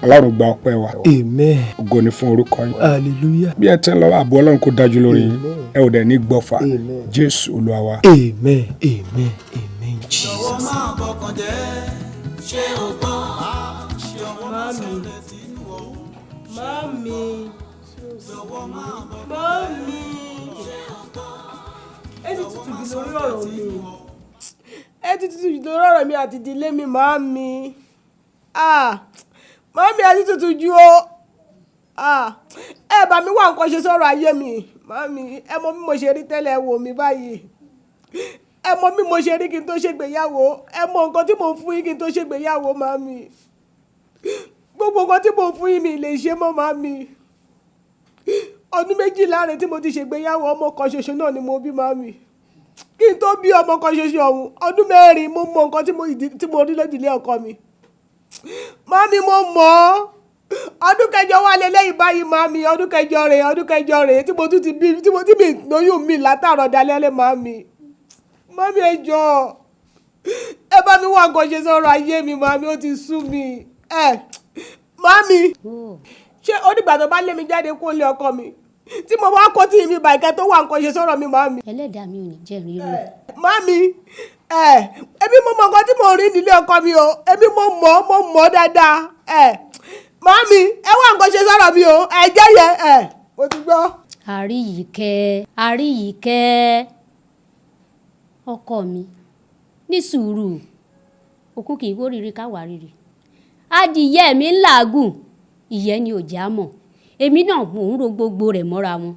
Ọlọ́run gba ọpẹ́ wa. Amen. Ògo ni fún orúkọ yín. Hallelujah. Bí ẹ ti ń lọ, ààbò Ọlọ́run kó dájú lórí yín. Ẹ ò dẹ̀ ní gbọ́fà. Jésù Olúwa wa. Amen. Amen. Amen. Jesus. Má bọkàn jẹ́, ṣé o gbọ́? Mami, mami, mami, ẹ ti tutù jù lórí ọ̀rọ̀ mi. Ẹ ti tutù jù lórí ọ̀rọ̀ mi àti ìdílé mi, mami. Ah, mami, ẹ ti tutù jù o. Ah, ẹ bá mi wá nǹkan ṣe sọ̀rọ̀ ayé mi, mami. Ẹ mọ bí mo ṣe rí tẹ́lẹ̀, ẹ wò mí báyìí. Ẹ mọ bí mo ṣe rí kí n tó ṣègbéyàwó, ẹ mọ nǹkan tí mò ń fún yín kí n tó ṣègbéyàwó màmí. Gbogbo nǹkan tí mò ń fún yín mi lè ṣe mọ́ màmí. Ọdún 12 rẹ̀ tí mo ti ṣègbéyàwó, ọmọ kan ṣoṣo náà ni mo bí màmí. Kí n tó bí ọmọ kan ṣoṣo ọ̀hún, ọdún 4 mo mọ nǹkan tí mo rí lójúlé ọkọ mi. Màmí mo mọ̀ ọ́. Ọdún kẹjọ wà lélẹ́yìn báyìí màmí, ọdún kẹjọ rèé tí mo tún ti bí, tí mo ti mi lóyún mi látàrọ̀ dalẹ́lẹ́ màmí. Màmí ẹ jọ̀ọ́, ẹ bá mi wá nǹkan ṣe sọ̀rọ̀ ayé mi màmí, ó ti sú mi. Ẹ màmí, ṣé ó dìgbà tó bá lé mi jáde kó lé ọkọ mi tí mo wá kó tí mi bàìkẹ́ tó wá nǹkan ṣe sọ̀rọ̀ mi màmí. Ẹlẹ́dàá mi ò ní jẹ́ ríru. Màmí, ẹ èmi mo mọ nǹkan tí mo rí nílé ọkọ mi o, èmi mo mọ̀ dáadáa. Ẹ màmí, ẹ wá nǹkan ṣe sọ̀rọ̀ mi o, ẹ jẹ́ yẹ ẹ mo ti gbọ́. Àríyìíkẹ́, Àríyìíkẹ́, ọkọ mi ní sùúrù, òkú kì í wó riri káwá riri. Adìyẹ mi ń làágùn, ìyẹ́ ni ò já mọ̀. Èmi náà mò ń ro gbogbo rẹ̀ mọ́ra wọn.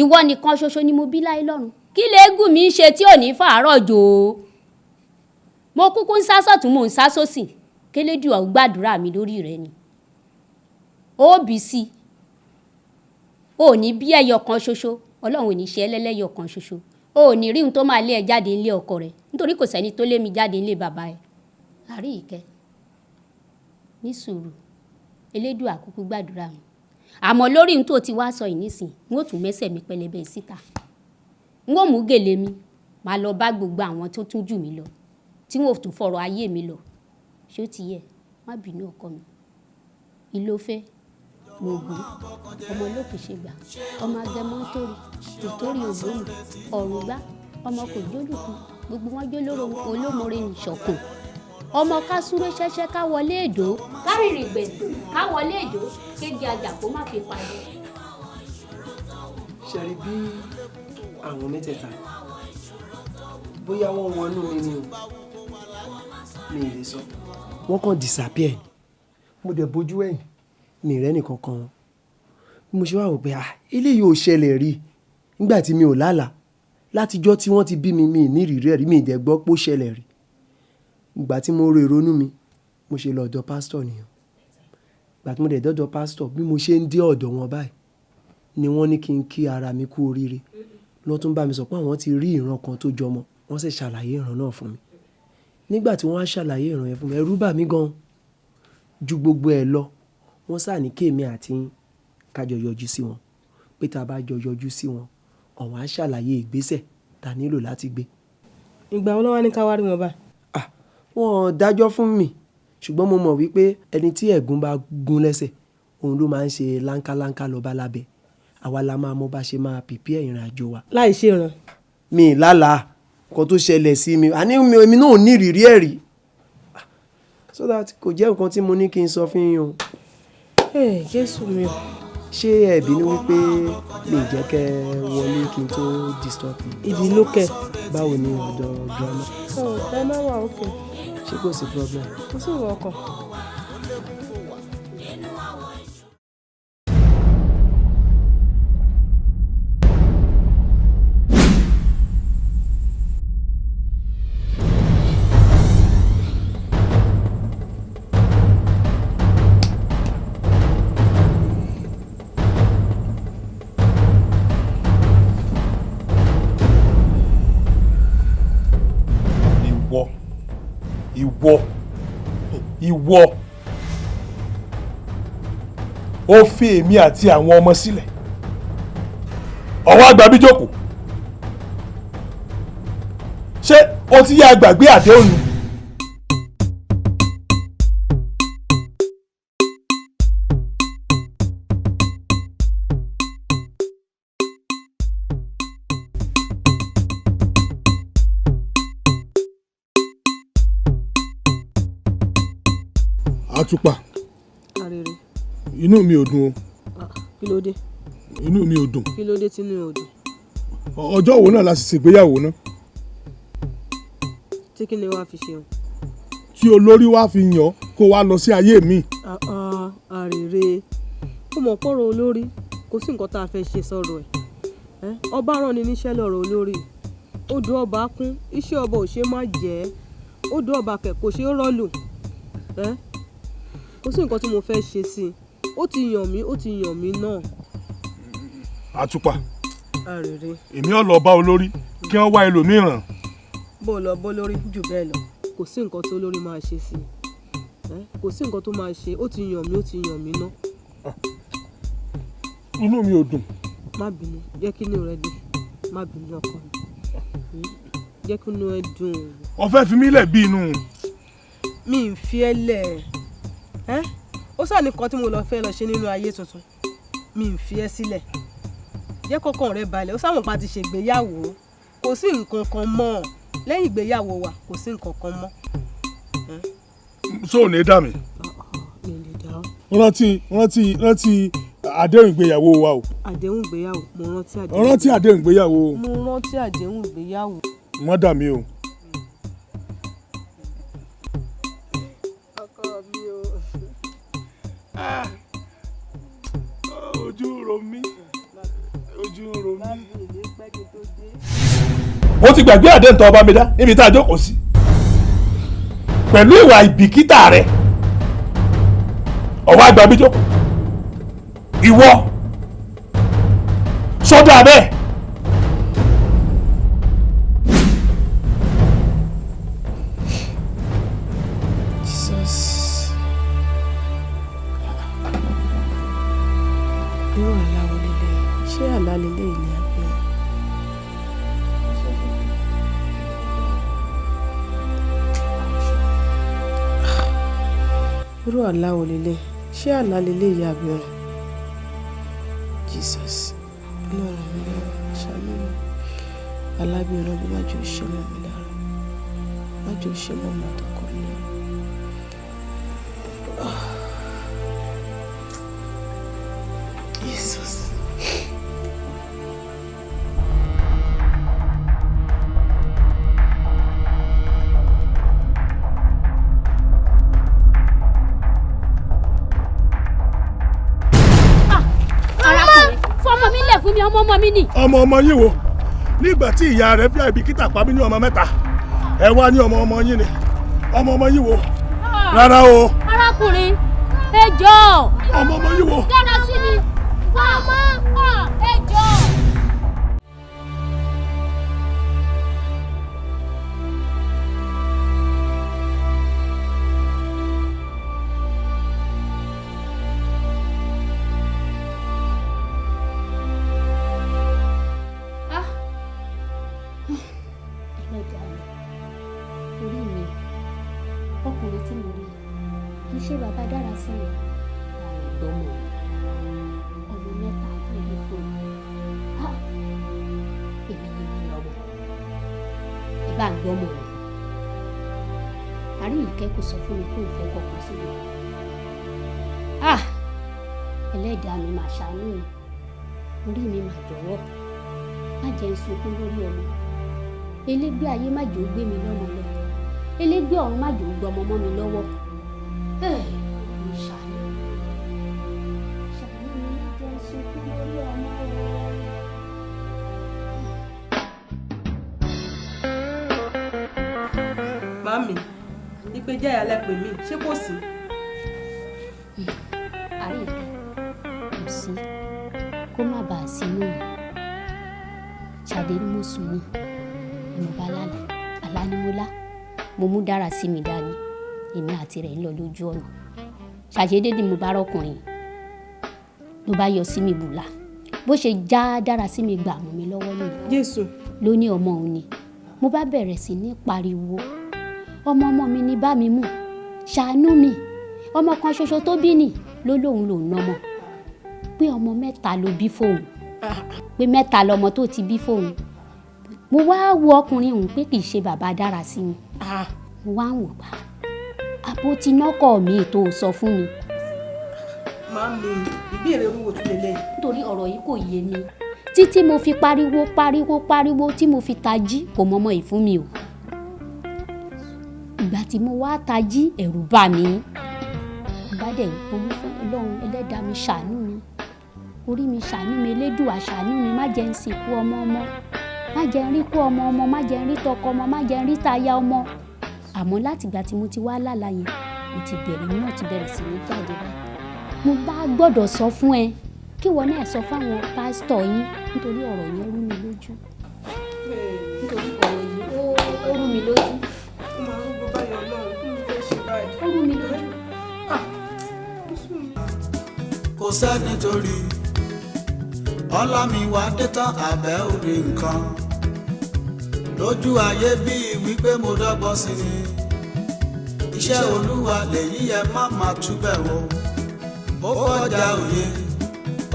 Ìwọ nìkan ṣoṣo ni mo bí láyé lọ́run. Kí léégún mi ń ṣe tí ò ní fàárọ̀ jò ó? Mo kúkú ń sá sọ̀tún, mò ń sá sósì. Kélédùà ó gbàdúrà mi lórí rẹ ni. Ó bí sí i. O ò ní bí ẹyọ kan ṣoṣo. Ọlọ́run ò ní ṣe ẹlẹ́lẹ́yọ kan ṣoṣo. O ò ní rí ohun tó máa lé ẹ jáde nílé ọkọ rẹ, nítorí kò sẹ́ni tó lé mi jáde nílé bàbá ẹ. Àríyìíkẹ́, ní sùúrù, Elédùà kúkú gbàdúrà mi. Àmọ́ lórí ohun tó ti wá sọ yìí nísìn, n ó tún mẹ́sẹ̀ mi pẹlẹbẹ síta. N ó mú gèlè mi, màá lọ bá gbogbo àwọn tó tún jù mí lọ, tí wọn ò tún fọ̀rọ̀ ayé mi lọ. Ṣé ó ti yẹ? Má bínú ọkọ mi. Ìlófẹ́, lògùn, ọmọ olókè ṣe gbà, ọmọ agẹmọ ń torí, ìtorí ògbómi, ọ̀rùngbá, ọmọ kò jólùkù, gbogbo wọn jó lóró olómore nìṣọ̀kan. Ọmọ ká súré ṣẹ́ṣẹ́ ká wọlé èdò, ká rìnrìn gbẹ̀dù, ká wọlé èdò, kéde ajá kó má fi pàdé. Ṣe rí bí àwọn mẹ́tẹ̀ẹ̀ta bóyá wọ́n wọnú mi ni o, mi ì lè sọ. Wọ́n kàn disappear, mo dẹ̀ bójú ẹ̀yìn, mi rẹ́ nìkan kan wọn. Bí mo ṣe wá wò pé eléyìí ò ṣẹlẹ̀ rí nígbà tí mi ò lálàá, látijọ́ tí wọ́n ti bí mi, mi ní ìrírí ẹ̀ rí, mi ì dẹ̀ gbọ́ pé ó ṣẹlẹ̀ rí. Ìgbà tí mo ro ìrònú mi, mo ṣe lọ ọ̀dọ̀ pásítọ̀ nìyẹn. Ìgbà tí mo dẹ̀ dọ́dọ̀ pásítọ̀, bí mo ṣe ń dé ọ̀dọ̀ wọn báyìí ni wọ́n ní kí n kí ara mi kú oríire. Lọ́ tún bá mi sọ pé àwọn ti rí ìran kan tó jọmọ, wọ́n sì ṣàlàyé ìran náà fún mi. Nígbà tí wọ́n á ṣàlàyé ìran yẹn fún mi, ẹ̀rù bà mí gan ju gbogbo ẹ̀ lọ. Wọ́n sá ní kí èmi àti yín ká jọ yọjú sí wọn, pé tá a bá jọ yọjú sí wọn, àwọn á ṣàlàyé ìgbésẹ̀ tá a nílò láti gbé. Ìgbà wo ló wá ní ká wá rí wọn báyìí? Wọ́n dájọ́ fún mi, ṣùgbọ́n mo mọ̀ wípé ẹni tí ẹ̀gún bá gún lẹ́sẹ̀, òun ló máa ń ṣe láńkáláńká lọ bá lábẹ́. Àwa la máa mọ bá ṣe máa prepare ìrìn àjò wa. Láì ṣe ìran. Mi ì lálàá nǹkan tó ṣẹlẹ̀ sí mi, àní èmi náà ò ní ìrírí ẹ̀ rí. So that kò jẹ́ nǹkan tí mo ní kí n sọ fún yín o. Jésù mi o. Ṣé ẹ bínú wípé mi ì jẹ́ kẹ́ ẹ wọlé kí n tó disturb yín? Ìbínú kẹ̀. Báwo ni ọ̀dọ̀ grandma? Ọ̀ grandma wà okay. Ṣé kò sí problem? Kò sí ìwọ ọkàn. Ìwọ ó fi èmi àti àwọn ọmọ sílẹ̀, ọwọ́ àgbà bí jókòó. Ṣé o ti yá gbàgbé àdéhùn ni? Àtùpà, Arére. Inú mi ò dùn o. Kí ló dé? Inú mi ò dùn. Kí ló dé tí inú ò dùn? Ọjọ́ wo náà la sì ṣègbéyàwó náà? Tí kí ni wàá fi ṣe o? Tí olórí wa fi yàn kó wá lọ sí ayé mi. Arére, ó mọ̀ pọ̀rọ̀ olórí, kò sí nǹkan tá a fẹ́ ṣe sọ̀rọ̀ ẹ̀. Ọba rán ni níṣẹ́ lọ́rọ̀ olórí. Odò ọba kún, iṣẹ́ ọba ò ṣe má jẹ́, odò ọba kẹ̀ kò ṣe é rọ́lù. Ẹ́, kò sí nǹkan tí mo fẹ́ ṣe sí i. Ó ti yàn mí, ó ti yàn mí náà. Àtùpà. Àrèrè. Èmi ò lọ bá olórí kí wọ́n wá ẹlòmíràn. Bó o lọ bó lórí jù bẹ́ẹ̀ lọ, kò sí nǹkan tó lórí máa ṣe sí i. Kò sí nǹkan tó máa ṣe, ó ti yàn mí, ó ti yàn mí náà. Inú mi ò dùn. Má bínú, jẹ́ kí inú rẹ dùn. Má bínú ọkọ mi, jẹ́ kí inú ẹ dùn. O fẹ́ fi mí lẹ̀ bí inú. Mi ì fi ẹ́ lẹ̀ ẹ́. Ó sà nìkan tí mo lọ fẹ́ lọ ṣe nínú ayé tuntun. Mi ì fi ẹ́ sílẹ̀. Jẹ́ kọ́kàn rẹ balẹ̀. Ó sàmùpá pa ti ṣègbéyàwó. Kò sí nǹkan kan mọ́. Lẹ́yìn ìgbéyàwó wa, kò sí nǹkan kan mọ́. Ṣé ò ní dà mí? Mi ò lè dá ọ́. Rántí rántí rántí àdéhùn ìgbéyàwó wa o. Àdéhùn ìgbéyàwó, mo rántí àdéhùn. Rántí àdéhùn ìgbéyàwó. Mo rántí àdéhùn ìgbéyàwó. Wọ́n dà mí o. Ọkọ mi o. Ojú ń ro mí. Ojú ń ro mí. Mo ti gbàgbé àdéhùn tó ọba mi dá níbi tá a jókòó sí. Pẹ̀lú ìwà ìbìkítà rẹ̀, ọ̀wá àgbà mi jókòó. Ìwọ sọ́dọ̀ abẹ́. Jesus. Irú àlá wo lélẹ̀? Ṣé àlá lélẹ̀ ni àbí? Irú àlá wo lélẹ̀? Ṣé àlá lélẹ̀ yìí àbí ọ̀run? Jesus, Ọlọ́run mi lọ́wọ́, ṣàánú mi. Alábìrán bí má jò ṣe mọ́ mi lára. Má jò ṣe mọ́ mi àtọkọ mi lára. Jesus. Arákùnrin, fọmọ mi lẹ̀ fún mi, ọmọ ọmọ mi nì. Ọmọ ọmọ yín wo? Nígbà tí ìyá rẹ̀ fi àìbìkítà pa mí ní ọmọ mẹ́ta, ẹ wá ní ọmọ ọmọ yín ni. Ọmọ ọmọ yín wo? Rárá o. Arákùnrin, ẹ jọ̀ọ́. Ọmọ ọmọ yín wo? Dára sí mi. Ọmọ, ẹ jọ̀ọ́. Ẹlẹ́dàá mi, orí mi, ọkùnrin tí mo rí kì í ṣe bàbá dára sí mi. Gbọ́mọ ọmọ mẹ́ta tó bí fún mi, èmi ni mo lọ́mọ. Ẹ bá ń gbọ́mọ mi. Àríyìnkẹ́ kò sọ fún mi pé òun fẹ́ kọkàn sí mi. Ẹlẹ́dàá mi mà ṣàánú mi, orí mi mà jọ̀wọ́, má jẹ́ ń sunkún lórí ọmọ. Elégbé ayé má jò ó gbé mi lọ́mọ lọ, elégbé ọ̀run má jò ó gbọmọ mọ́ mi lọ́wọ́. Mi ṣàánú mi, ṣàánú mi, má jẹ́ ń sunkún lórí ọmọ o. Màámi, ìpè jẹ́ ìyá lẹ́pẹ̀ mi, ṣé kò sí? Àríyìnkẹ́, kò sí, kó má bàa sí náà. Ṣàdé ni mo sùn ni mo bá lálàá, àlá ni mo lá. Mo mú dára sí mi dání, èmi àti rẹ̀ ń lọ lójú ọ̀nà. Ṣàṣedé ni mo bá rọ́kùnrin ló bá yọ sí mi bùlà. Bó ṣe já dára sí mi gbà mọ́ mi lọ́wọ́ nìyẹn. Jésù. Ló ní ọmọ òun ni. Mo bá bẹ̀rẹ̀ sí ní pariwo. Ọmọ ọmọ mi ni bá mi mú, ṣàánú mi. Ọmọ kan ṣoṣo tó bí nì ló lóun lòun nọmọ. Pé ọmọ mẹ́ta ló bí fóun. Pé mẹ́ta lọmọ tó ti bí fóun. Mo wá wo ọkùnrin òun pé kì í ṣe bàbá dára sí mi. Mo wá ń wò pa. Àbó ti nọ́kọ̀ mi tó sọ fún mi. Màámi, ìbéèrè owó tún lélẹ̀. Nítorí ọ̀rọ̀ yìí kò yé mi. Títí mo fi pariwo pariwo pariwo tí mo fi tají kò mọmọ yìí fún mi o. Ìgbà tí mo wá tají ẹ̀rù bà mí. Mo bá dẹ̀ mo wí fún Ọlọ́run ẹlẹ́dàá mi ṣàánú mi. Orí mi ṣàánú mi, Elédùà ṣàánú mi, má jẹ́ ń sìnkú ọmọ ọmọ. Má jẹ́ n rí kú ọmọ ọmọ, má jẹ́ n rí tọkọ ọmọ, má jẹ́ n rí taya ọmọ. Àmọ́ látìgbà tí mo ti wá lálàá yẹn, mo ti bẹ̀rẹ̀, mi náà ti bẹ̀rẹ̀ sí ní jáde báyìí. Mo bá gbọ́dọ̀ sọ fún ẹ kí ìwọ náà sọ fáwọn pásítọ̀ yín, nítorí ọ̀rọ̀ yẹn rú mi lójú, nítorí ọ̀rọ̀ yìí ó rú mi lójú. Ó máa rúgbó báyọ̀ Ọlọ́run, kí mo fẹ́ ṣe báyìí? Ó rú mi lójú. Kò sẹ́ni torí ọlámiwá dé tán àbẹ́ òde nǹkan lójú ayé bíi wípé mo dọ́gbọ́n sí ni. Iṣẹ́ Olúwa lèyí, ẹ má má túbẹ̀ wò, ó kọjá òye.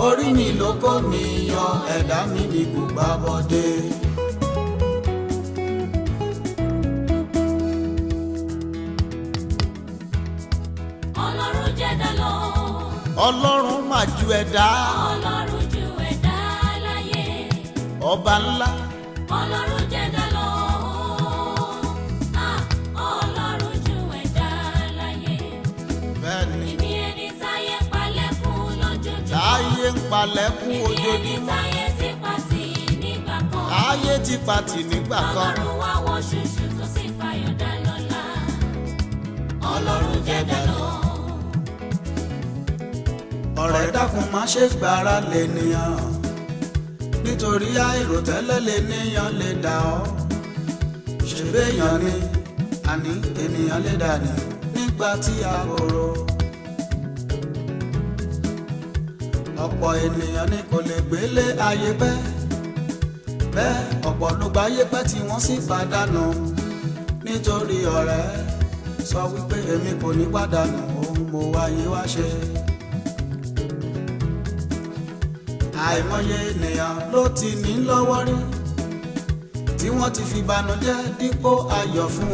Orí mi ló kó mi yọ, ẹ̀dá mi ni kò gbà bọ́dé. Ọlọ́run jẹ́dá lọ. Ọlọ́run mà ju ẹ̀dá. Ọlọ́run ju ẹ̀dá láyé. Ọba ńlá. Ọlọ́run jẹ́dá lọ. Ah, Ọlọ́run ju ẹ̀dá láyé. Bẹ́ẹ̀ni. Èmi ẹni táyé palẹ̀kùn lójoojúmọ́. Táyé ń palẹ̀kùn Èmi ẹni ojoojúmọ́. táyé ti pàtì nígbà kan. Táyé ti pàtì nígbà kan. Ọlọ́run wá wọ ṣùṣù tó sì fàyọ̀ dá lọ́lá. Ọlọ́run jẹ́dá lọ. Ọ̀rẹ́, dákun, má ṣe gbára lè nìyàn, nítorí àìròtẹ́lẹ̀ lè níyàn lè dà ọ́. Ṣèbéyàn ni, àní ènìyàn lè dà ní nígbà tí a kò rò. Ọ̀pọ̀ ènìyàn ni kò lè gbélé ayé pẹ́ bẹ́ẹ̀, ọ̀pọ̀ ló gbáyé pẹ́ tí wọ́n sì pàdánù. Nítorí ọ̀rẹ́ sọ wípé èmi kò ní pàdánù ohun mo wáyé wá ṣe. Àìmọye ènìyàn ló ti ní lọ́wọ́ rí tí wọ́n ti fi banújẹ́ dípò ayọ̀ fún wọn.